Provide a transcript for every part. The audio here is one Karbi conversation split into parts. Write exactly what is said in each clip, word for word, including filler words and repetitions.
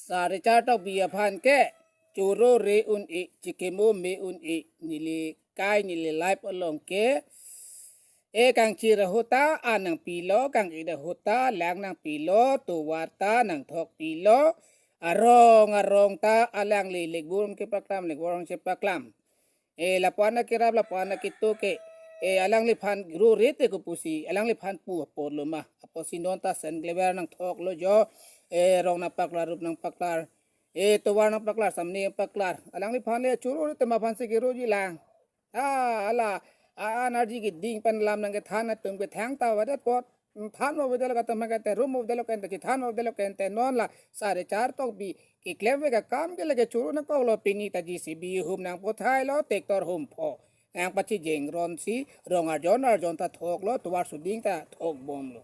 Sar Richard Tokbi aphan ke choro re un-e, chikimo me un-e, neli kai neli live along ke. E kangchir ahut ta an nangpilo, kang-it ahut ta lang nangpilo, tovar ta nangthokpilo, arong arong ta alangli lekbur kepaklam, lekbur kepaklam. E lapu-an akerap, lapu-an aketo ke, e alangliphan ro re te kopusi, alangliphan pu apotlo ma. Apotsi non ta Saint Xavier nangthoklo jo, e rong nangpaklar, rup nangpaklar, e tovar nangpaklar, samne nangpaklar. Alangliphan le choro re te ma aphansi keroji lang. Ah, hala, a, a-energy keding pen lam nangkethan atum ke thangta avedet apot. Than mo avedet lo kata ma kete, rum mo avedet lo kente, chethan mo avedet lo kente, non la Sar Richard Tokbi keklem ave akam ke lake choro nangkoklo, pini ta J C B hum nangpothailo, tractor hum pho. Nangpachijeng ronsi, rong arjon arjon ta thoklo, tovar suding ta thokbomlo.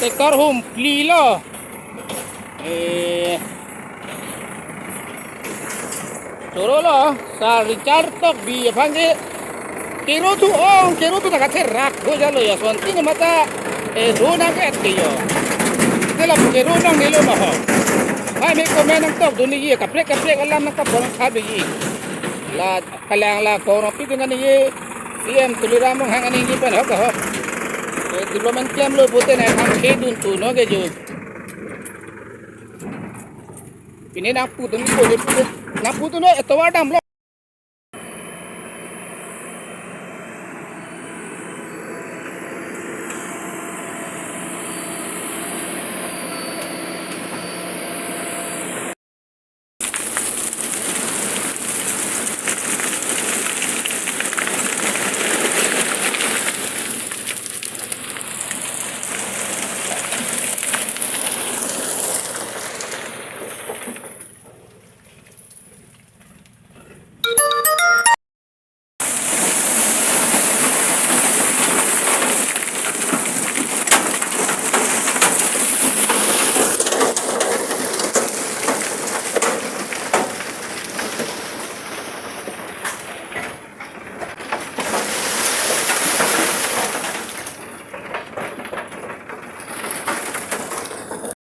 Tractor hum plilo. Eh. Chorolo, Sar Richard Tokbi aphan ke kero thu ong, kero thu nangkatherak ho jalo ya son. Tin mata, eh, ro nang ke at ke yo. Te lapu kero nangnelo ma ho. Hai me comment nangtokdun nangji, kaprek kaprek alam nangkapon kap nangji. La kalang la korong pi dengan ye C M Tuliram Ronghang aningji pen hok hok. Eh, development klemlo pute na tham khedun thu non ke jo. Pini nangpudun ko, nangpudun lo, etovar damlo.